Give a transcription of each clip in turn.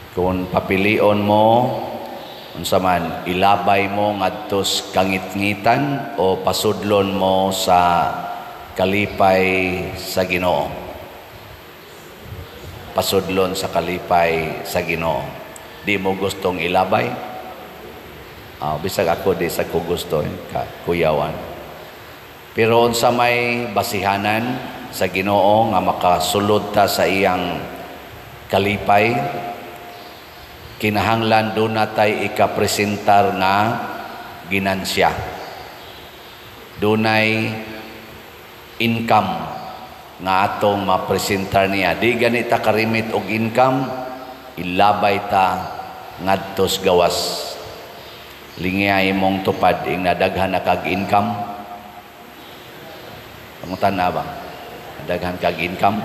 Kung papilion mo, unsa man, ilabay mo ngadtos kangitngitan o pasudlon mo sa kalipay sa Ginoo? Pasudlon sa kalipay sa Ginoo. Di mo gustong ilabay? Bisag ako, di sa ko gusto, kuyawan. Pero unsa may basihanan sa Ginoo nga makasulod ta sa iyang kalipay, kinahanglan duna tay ikapresentar nga ginansya. Dunay income nga atong mapresentar niya. Di ganita karimit og income, ilabay ta ngadtos gawas. Lingiyay mong tupad ing nadaghan na kag income. Pangutan na ba? Nadaghan kag income?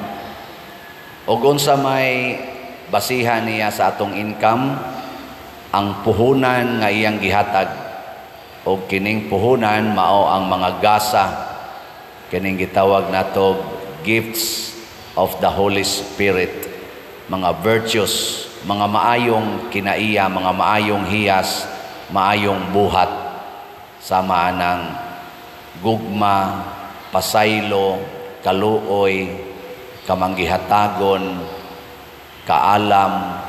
Og unsa may basihan niya sa atong income? Ang puhunan nga iyang gihatag. Og kining puhunan mao ang mga gasa, kining gitawag nato gifts of the Holy Spirit, mga virtues, mga maayong kinaiya, mga maayong hiyas, maayong buhat, sama anang gugma, pasaylo, kaluoy, kamanggihatagon, kaalam,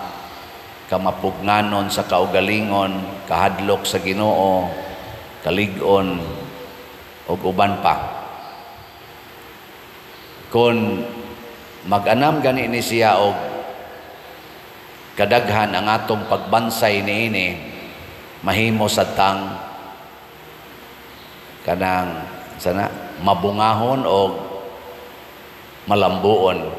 kamapugnanon sa kaugalingon, kahadlok sa Ginoo, kalig-on, ug uban pa. Kung mag-anam gani ni siya og kadaghan ang atong pagbansay niini, mahimo sa tang kanang sana mabungahon og malambuon.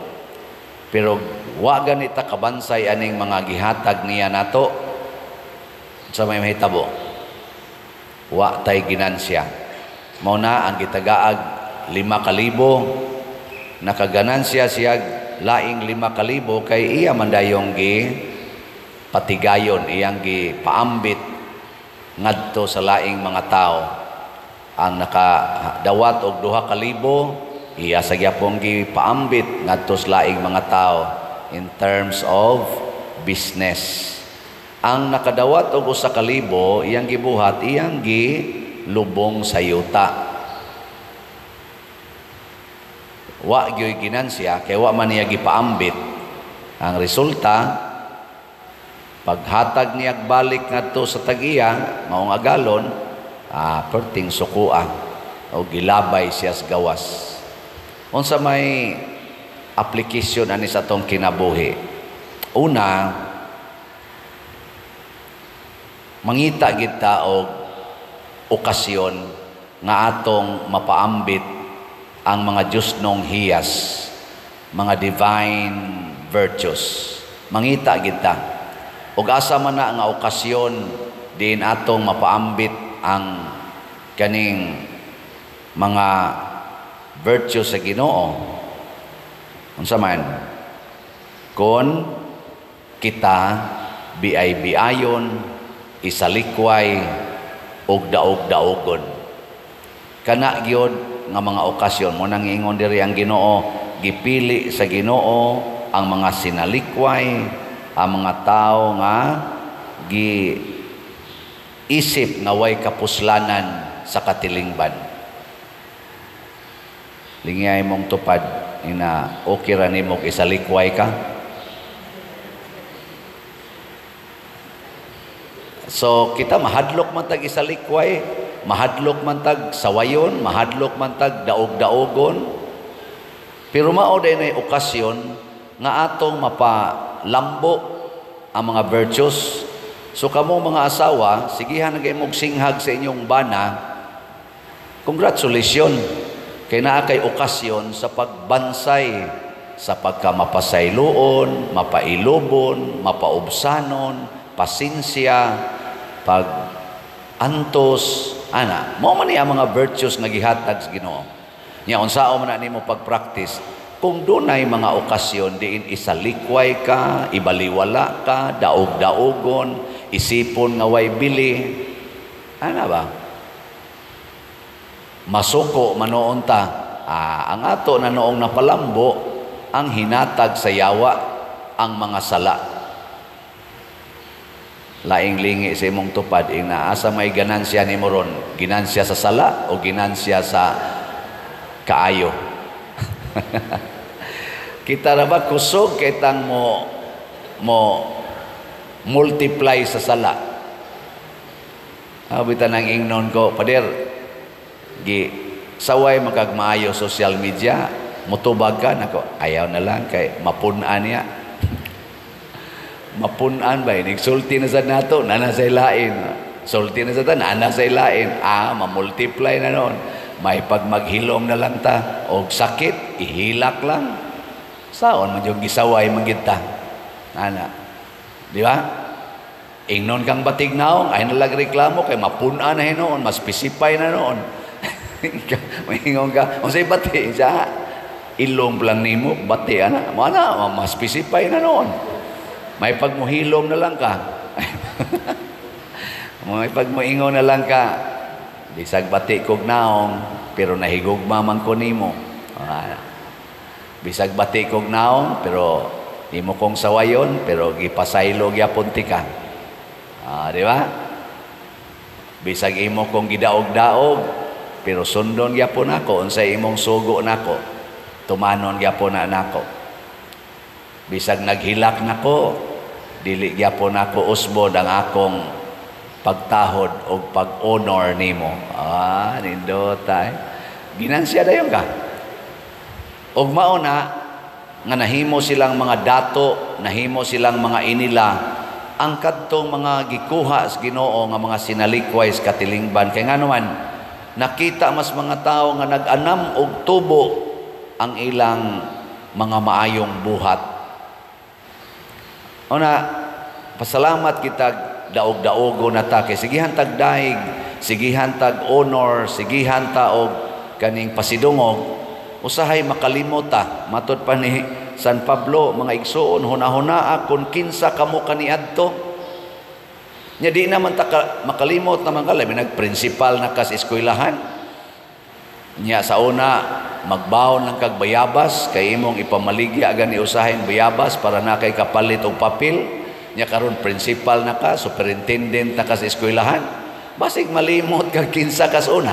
Pero wa gani ta kabansay aning mga gihatag niya nato, sa may mahitabo, wa tay ginansya. Mao na ang gitagaag 5,000, nakaganansya siya laing 5,000 kay iya man dayong gi patigayon, iyang gi paambit ngadto sa laing mga tao. Ang nakadawat og 2,000, iya sa gyapon gi paambit ngadto sa laing mga tao in terms of business. Ang nakadawat og 1,000, iyang gibuhat, iyang gi lubong sa yuta. Wa gyoy ginansya kay wa man niya gipaambit. Ang resulta, paghatag niya balik ngadto sa tag-iya, maong agalon, perting sukua o gilabay siya sa gawas. Unsa may application ani sa atong kinabuhi? Una, mangita gid ta og okasyon nga atong mapaambit ang mga Diyosnong hiyas, mga divine virtues. Mangita gid ta. Og asa man na nga okasyon diin atong mapaambit ang kaning mga virtues sa Ginoo? Unsa man? Kon kita biay-biayon, isalikway og daog-daogon. Kana gyud nga mga okasyon mo nang ingon diri ang Ginoo, gipili sa Ginoo ang mga sinalikway, ang mga tao nga gi isip nga way kapuslanan sa katilingban. Lingiyay mong tupad ina okay ra nimo isalikway ka. So kita mahadlok man tag isalikway, mahadlok man tag sawayon, mahadlok man tag daog-daogon. Pero mao day nay okasyon nga atong mapalambo ang mga virtues. So kamo mga asawa, sigihan na kay mog singhag sa inyong bana. Congratulations kay naa kay okasyon sa pagbansay, sa pagkamapasayloon, mapailobon, mapaubsanon, pasensya, pag antos, ana. Mao man ni ang mga virtues nga gihatag sa Ginoo. Nya unsaon man na nimo pag-practice kung dunay mga okasyon diin isalikway ka, ibaliwala ka, daog-daogon, isipon nga way bili, ana ba? Masuko manoon ta. Ang ato na noong napalambo ang hinatag sa yawa ang mga sala. Laing lingi sa imong tupad, ing naasa may ganansya nimo ron, ginansya sa sala o ginansya sa kaayo? Kita ra ba kusog kay tang mo mo multiply sa sala? Abi nang ingnon ko, "Pader, gi saway makag maayo social media, mutubag ka nako." "Ayaw na lang kay mapun-an niya." Mapun-an ba, nagsulti na sa nato, nana sa lain. Sulti na sa ta, nana sa lain. Ah, mamultiply na noon. May pag maghilom na lang ta, og sakit, ihilak lang. Saon man yung gisaway man gid ta. Ana. Di ba? Ingnon kang batig naong, ay nalag reklamo kay mapun-an na hinuon, mas specify na noon. Maingon ka, unsay bati siya? Ilong lang nimo, bati ana. Mo ana, mas specify na noon. May pagmuhilom na lang ka. May pagmuingon na lang ka. Bisag bati kog naong, pero nahigugma man ko nimo. Ah, bisag bati kog naong, pero nimo kong sawayon, pero gipasaylo gyapon tika. Ah, di ba? Bisag imo kong gidaog-daog, pero sundon gyapon ako unsay imong sugo nako. Tumanon gyapon na nako. Bisag naghilak nako, dili gyapon nako usbon ang akong pagtahod o pag-honor nimo. Ah, nindot ay. Ginansya dayon ka. Og mao na nga nahimo silang mga dato, nahimo silang mga inila, ang kadtong mga gikuha sa Ginoo nga mga sinalikway sa katilingban, kay ngano man nakita mas mga tao nga nag-anam og tubo ang ilang mga maayong buhat. Una, pasalamat kita, daog-daogo na ta kay sigihan tag daig, sigihan tag honor, sigihan ta og kaning pasidungog, usahay makalimot ta. Matod pa ni San Pablo, "Mga igsuon, hunahunaa kung kinsa kamo kaniadto." Nya di naman ta makalimot naman ka, labi nag-principal na ka sa eskwelahan. Nya sa una, magbaon lang kag bayabas, kay imong ipamaligya gani usahin bayabas para na kay kapalit og papel. Nya karon principal na ka, superintendent na ka sa eskwelahan. Basig malimot kag kinsa kas una.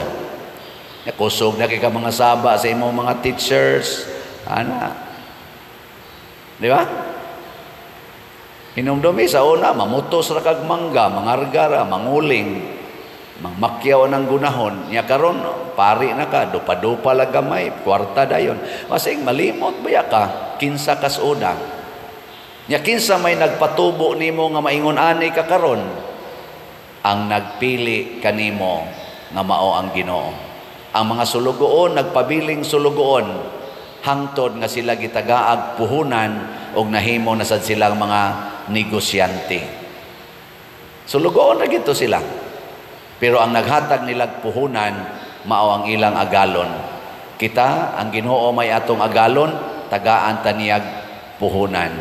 Nya kusog na kay ka mga saba sa imong mga teachers. Ana. Di ba? Hinumdumi sa una, mamutos ra kag mangga, mangargara, manguling, mangmakyaw ng gunahon. Nya karon pari na ka, dupa-dupa lang gamay, kwarta dayon. Masing malimot baya ka, kinsa kas una. Nya kinsa may nagpatubo nimo nga maingon ani ka karon? Ang nagpili kanimo nga mao ang Ginoo. Ang mga sulugoon nagpabiling sulugoon hangtod nga sila gitagaag puhunan og nahimo na sad silang mga negosyante. Sulugoon ra gito sila. Pero ang naghatag nilag puhunan mao ang ilang agalon. Kita, ang Ginoo may atong agalon, tagaan ta niyag puhunan.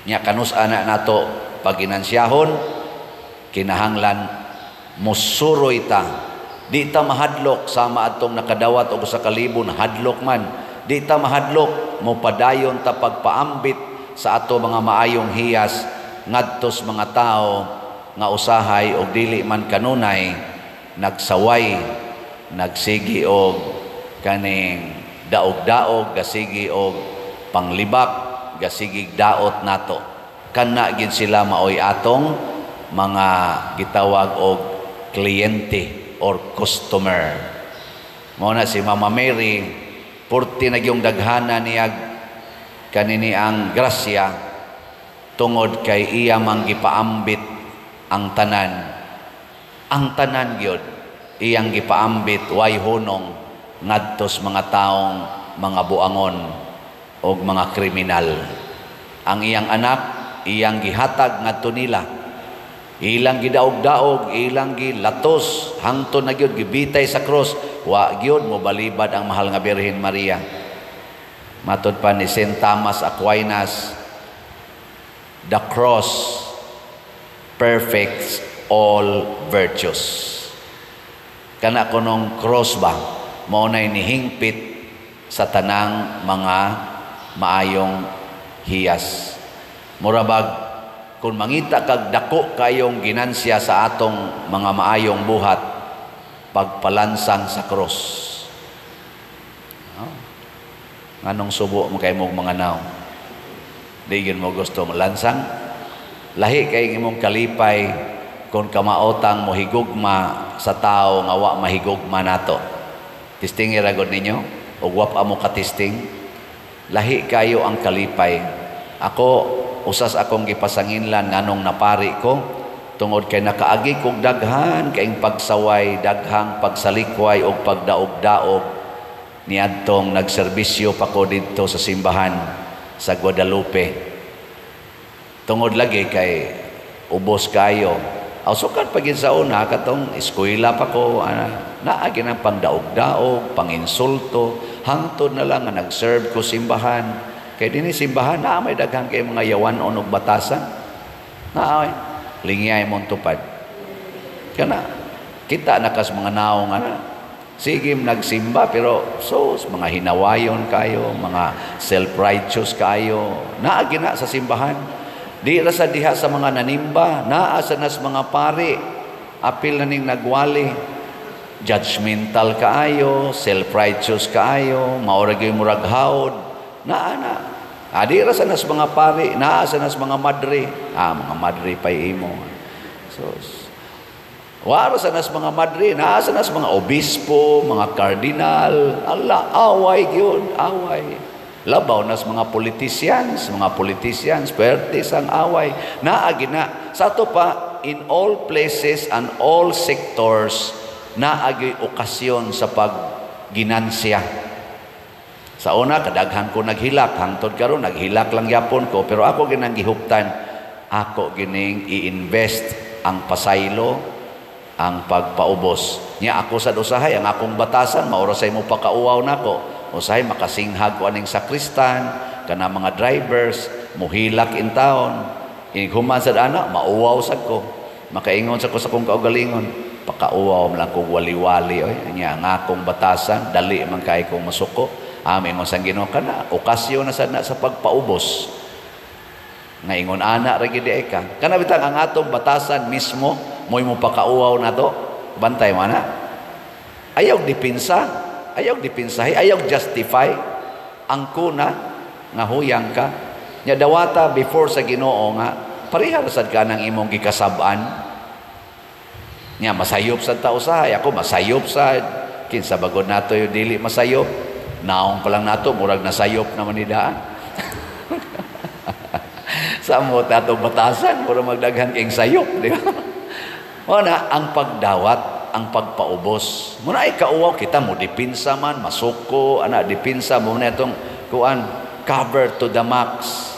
Nya kanus ana nato paginansiyahon, kinahanglan musuroy ta. Di ta mahadlok sama atong nakadawat og sa kalibon, hadlok man. Di ta mahadlok, mopadayon ta pagpaambit sa ato mga maayong hiyas ngadtos mga tao nga usahay og dili man kanunay nagsaway, nagsigi og kaning daog-daog, gasigi og panglibak, gasigig daot nato. Kana gid sila maoy atong mga gitawag og kliyente or customer. Mao na si Mama Mary, purti na gyung daghana niyag kanini ang grasya tungod kay iya mang gipaambit ang tanan. Ang tanan gyud iyang gipaambit, way hunong ngadtos mga taong mga buangon og mga kriminal. Ang iyang anak iyang gihatag ngadto nila. Ilang gidaog-daog, ilang gilatos, hangtod na gyud gibitay sa cross, wa gyud mobalibad ang mahal nga Birhen Maria. Matod pa ni Saint Thomas Aquinas, "The cross perfects all virtues." Kana kunong cross ba, mao nay nihingpit sa tanang mga maayong hiyas. Murabag Kung mangita kag dako kayong ginansya sa atong mga maayong buhat, pagpalansang sa krus. Oh. Nganong subo mo kay mong mga naw? Di gyud mo gusto malansang? Lahi kay imong kalipay kung kamaotang mohigugma sa tao nga wa mahigugma nato. Testing ra gud ninyo ug wa pa mo katesting. Lahi kayo ang kalipay. Ako usas akong gipasanginlan nganong napari ko tungod kay nakaagi kog daghan kaing pagsaway, daghang pagsalikway og pagdaog-daog niadtong nagserbisyo pa ko didto sa simbahan sa Guadalupe. Tungod lagi kay ubos kayo. Aw sukad pa gid sa una katong eskwela pa ko ana, naa gyud ang pangdaog-daog, panginsulto, hangtod na lang nga nag-serve ko simbahan. Kay dinhi simbahan naa may daghan kay mga yawan-on og batasan. Naa lingyay mong tupad. Kana kita na kas mga naong ana. Sige nagsimba pero so mga hinawayon kayo, mga self-righteous kayo. Naa gina sa simbahan. Di ra sa diha sa mga nanimba, naa sa nas mga pari. Apil na ning nagwali. Judgmental kaayo, self-righteous kaayo, mao ra gyud murag hawd. Naa na. Adi ra sa nas mga pari, naa sa nas mga madre. Ah, mga madre pa'y imo. So, wara sa nas mga madre, naa sa nas mga obispo, mga kardinal. Allah, away gyud, away. Labaw nas mga politicians, pertis ang away. Naa gina. Sa ato pa, in all places and all sectors, naa gyud okasyon sa pagginansya. Sa una, kadaghan ko naghilak. Hangtod karon naghilak lang yapon ko. Pero ako ginang gihuptan, ako gining i-invest ang pasaylo, ang pagpaubos. Nya ako sa usahay, ang akong batasan, maura sa imo pakauwaw nako. Usahay makasinghag ko aning sakristan, kana mga drivers, muhilak in town. Inighuman sa ana, mauwaw sad ko. Makaingon sa ko sa akong kaugalingon. Pakauwaw man lang kog wali-wali oy. Nya ang akong batasan, dali man kay kong masuko. Amin mo sang Ginoo kana okasyon na sad na sa pagpaubos. Nga ingon ana ra gid ka. Kana bitang ang atong batasan mismo mo'y mo pakauwaw nato. Bantay mo ana. Ayaw dipinsa, ayaw dipinsahi, ayaw justify ang kuna nga huyang ka. Nya dawata before sa Ginoo nga pareha ra sad ka nang imong gikasab-an. Nya masayop sad ta usahay, ako masayop sad. Kinsa bagod nato yung dili masayop. Naong pa lang nato, murag nasayop naman ni daan. Sa mo ato batasan, murag magdaghan kayong sayop, di ba? Muna, ang pagdawat, ang pagpaubos. Muna ay kauwaw kita mo, dipinsa man, masuko, ana, dipinsa mo na itong kuan, cover to the max.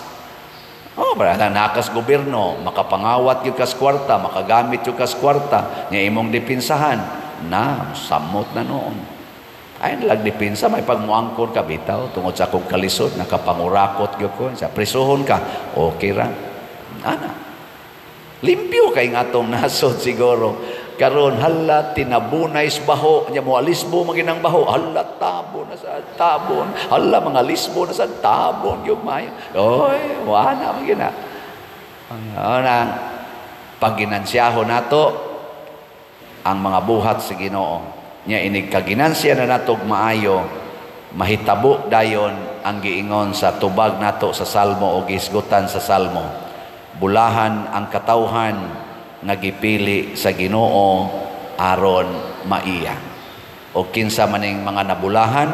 Oh, bara nakas gobyerno, makapangawat yung kas kwarta, makagamit yung kas kwarta, nya imong dipinsahan, na, samot na noon. Ay, nalag dipinsa, may pagmuangkon ka, bitaw, tungod sa akong kalisod, nakapangurakot gyud ko, sa prisuhon ka, okay ra. Ana. Limpyo kay nga atong nasod siguro. Karon hala, tinabunay sa baho, nya mo alisbo maginang baho, hala, tabo na sa tabon, hala, mga lisbo na sa tabon, yung mayo. Oy, wala magina. Ana, pagginansyahon nato ang mga buhat sa Ginoo. Nya inig kaginansya na natog maayo, mahitabo dayon ang giingon sa tubag nato sa Salmo o gisgutan sa Salmo. Bulahan ang katawhan nga gipili sa Ginoo aron maiya. O kinsa maning mga nabulahan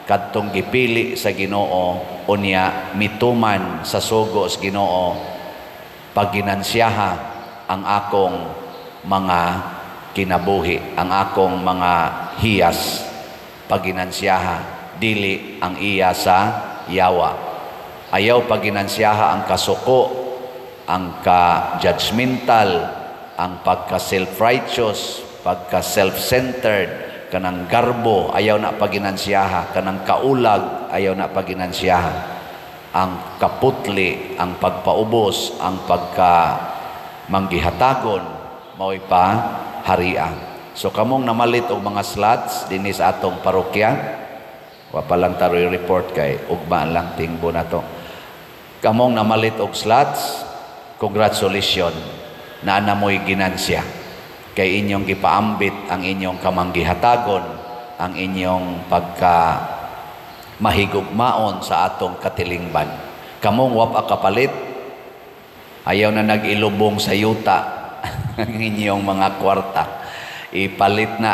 kadtong gipili sa Ginoo unya mituman sa sugo sa Ginoo, paginansyaha ang akong mga kinabuhi, ang akong mga hiyas, paginansyaha dili ang iya sa yawa. Ayaw paginansyaha ang kasuko, ang ka-judgmental, ang pagka-self-righteous, pagka-self-centered, kanang garbo, ayaw na paginansyaha, kanang kaulag, ayaw na paginansyaha, ang kaputli, ang pagpaubos, ang pagka-manggihatagon, mao'y pa haria. So kamong namalit og mga slots dinhi sa atong parokya, wa pa lang taroy report kay ugma lang tingbo nato. Kamong namalit og slots, Congratulations, naa na mo'y ginansya. Kay inyong gipaambit ang inyong kamanggihatagon, ang inyong pagka mahigugmaon sa atong katilingban. Kamong wa pa kapalit, ayaw na nag-ilubong sa yuta ang inyong mga kwarta. Ipalit na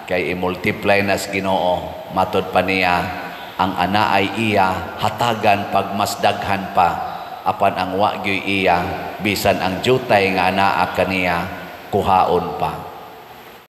kay i-multiply na sa Ginoo. Matod pa niya, ang anaay iya hatagan pag mas daghan pa, apan ang wa gyoy iya, bisan ang jutay nga anaa kaniya kuhaon pa.